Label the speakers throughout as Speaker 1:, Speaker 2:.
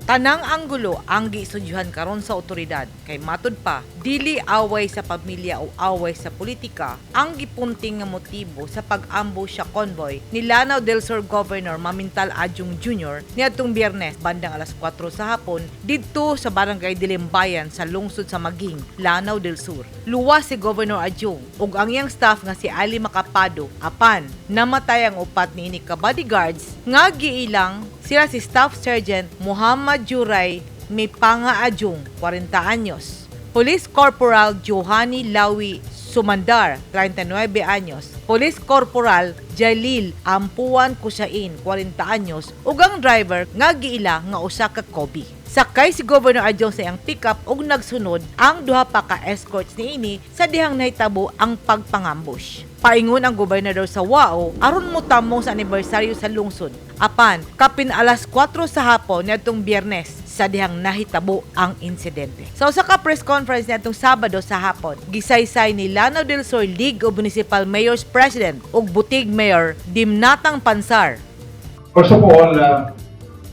Speaker 1: Tanang anggulo ang giistudyuhan karon sa otoridad kay matud pa dili away sa pamilya o away sa politika ang gipunting nga motibo sa pag-ambush sa convoy ni Lanao del Sur Governor Mamintal Adiong Jr. niadtong Biyernes bandang alas 4 sa hapon didto sa Barangay Dilimbayan sa lungsod sa Maging, Lanao del Sur. Luwas si Governor Adiong ug ang iyang staff nga si Ali Macapado, apan namatay ang upat niini ka bodyguards nga giilang sila si Staff Sergeant Muhammad Juray Mipanga Adiong, 40 anyos, Police Corporal Johanny Lawi Sumandar, 39 anyos, Police Corporal Jalil Ampuan Kusain, 40 anyos, ug ang driver nga giila nga usa ka Kobe. Sakay si Governor Adiong sa iyang pickup ug nagsunod ang duha pa ka escorts niini sa dihang nahitabo ang pagpangambush. Paingon ang gobernador sa Wao aron motamong sa anibersaryo sa lungsod. Apan, kapin alas 4 sa hapon niadtong Biyernes sa dihang nahitabo ang insidente. Sa usa ka press conference niadtong Sabado sa hapon, gisaysay ni Lanao del Sur League of Municipal Mayors President ug Butig Mayor Dimnatang Pansar.
Speaker 2: First of all,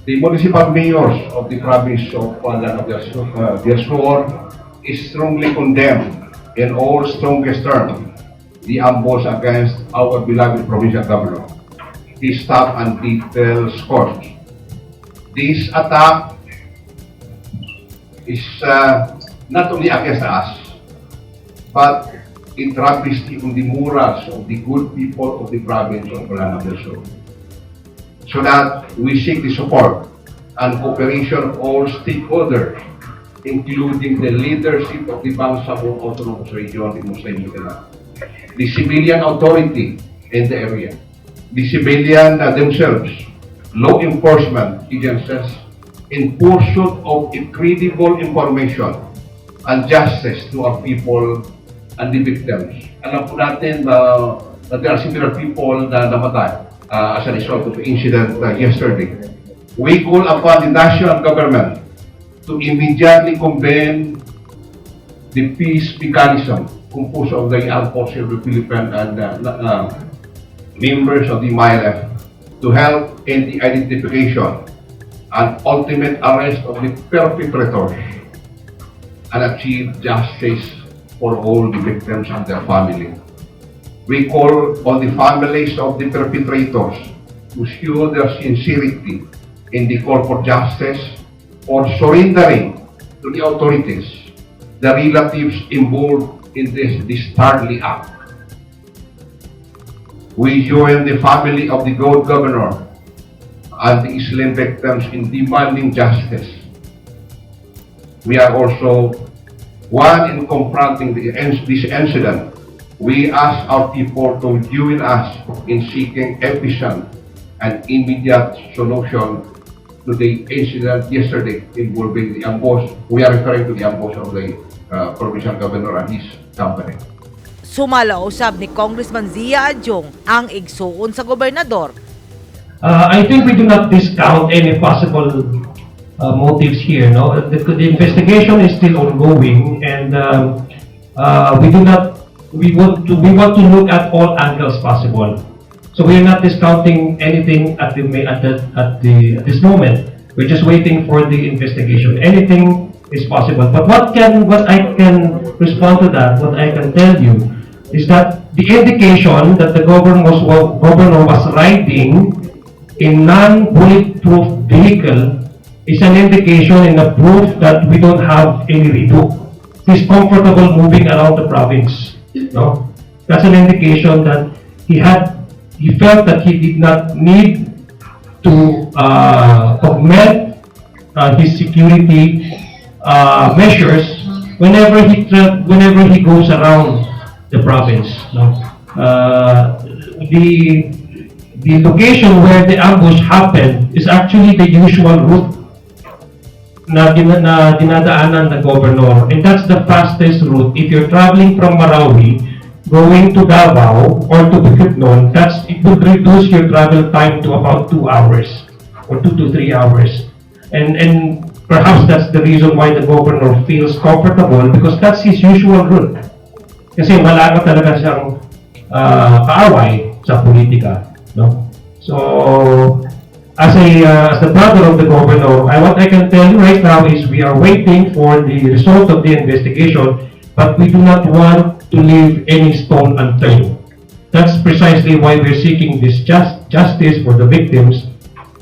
Speaker 2: the municipal mayors of the province of Lanao del Sur is strongly condemned in all strongest terms the ambush against our beloved provincial governor, his staff and detail escorts. This attack is not only against us, but it travesty on the morals of the good people of the province of Lanao del Sur, so that we seek the support and cooperation of all stakeholders, including the leadership of the Bangsamoro Autonomous Region in Muslim Mindanao, the civilian authority in the area, the civilian themselves, law enforcement agencies, in pursuit of credible information and justice to our people and the victims. Alam po natin na there are several people na namatay as a result of the incident yesterday. We call upon the national government to immediately convene the peace mechanism composed of the Armed Forces of the Philippines and members of the MILF to help in the identification and ultimate arrest of the perpetrators and achieve justice for all the victims and their family. We call on the families of the perpetrators to show their sincerity in the call for justice or surrendering to the authorities the relatives involved in this dastardly act. We join the family of the good governor and the slain victims in demanding justice. We are also one in confronting this incident. We ask our people to join us in seeking efficient and immediate solution to the incident yesterday involving the ambush. We are referring to the ambush of the provincial governor and his company.
Speaker 1: Sumala usab ni Congressman Zia Adiong ang igsuon sa gobernador.
Speaker 3: I think we do not discount any possible motives here. No, the investigation is still ongoing, and we do not. We want to look at all angles possible. So we are not discounting anything at the ma- at the at this moment. We're just waiting for the investigation. Anything is possible. But what I can respond to that, what I can tell you, is that the indication that the governor was riding a non-bulletproof vehicle is an indication and a proof that we don't have any redo. He's comfortable moving around the province. No? That's an indication that he felt that he did not need to augment his security measures whenever he goes around the province. No? The location where the ambush happened is actually the usual route na dinadaanan ng governor. And that's the fastest route. If you're traveling from Marawi, going to Davao or to Bukidnon, it would reduce your travel time to about 2 hours or 2 to 3 hours. And perhaps that's the reason why the governor feels comfortable, because that's his usual route. Kasi wala na talaga siyang kaaway sa politika. No? So, As the brother of the governor, what I can tell you right now is we are waiting for the result of the investigation, but we do not want to leave any stone unturned. That's precisely why we're seeking this justice for the victims,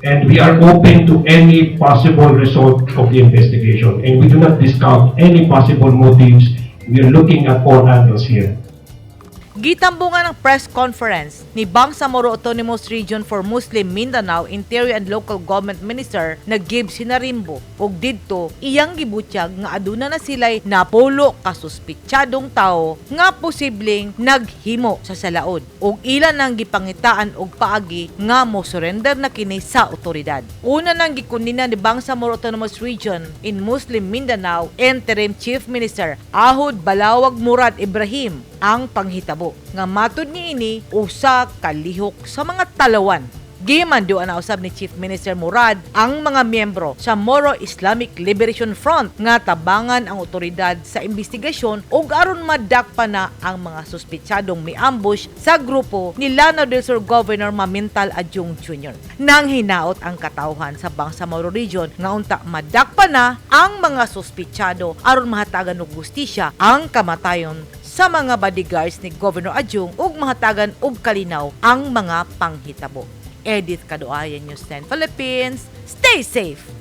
Speaker 3: and we are open to any possible result of the investigation, and we do not discount any possible motives. We are looking at all angles here.
Speaker 1: Gitambungan ang press conference ni Bangsamoro Autonomous Region for Muslim Mindanao Interior and Local Government Minister na Gib Sinarimbo, ug didto iyang gibutyag nga aduna na sila'y napulo ka suspitsadong tawo nga posibleng naghimo sa salaod ug ila nang gipangitaan og paagi nga mo surrender na kini sa otoridad. Una nang gikundina ni Bangsamoro Autonomous Region in Muslim Mindanao Interim Chief Minister Ahud Balawag Murad Ibrahim ang panghitabo nga matud niini usa ka lihok sa mga talawan. Gimanduan na usab ni Chief Minister Murad ang mga miyembro sa Moro Islamic Liberation Front nga tabangan ang otoridad sa investigasyon ug aron madakpa na ang mga suspetsadong mi-ambush sa grupo ni Lanao del Sur Governor Mamintal Adiong Jr. Nang hinaot ang katawhan sa Bangsamoro Region nga unta madakpa na ang mga suspetsado aron mahatagan og hustisya ang kamatayon sa mga bodyguards ni Governor Adiong ug mahatagan og kalinaw ang mga panghitabo. Edith Kaduayan, News 10 Philippines. Stay safe!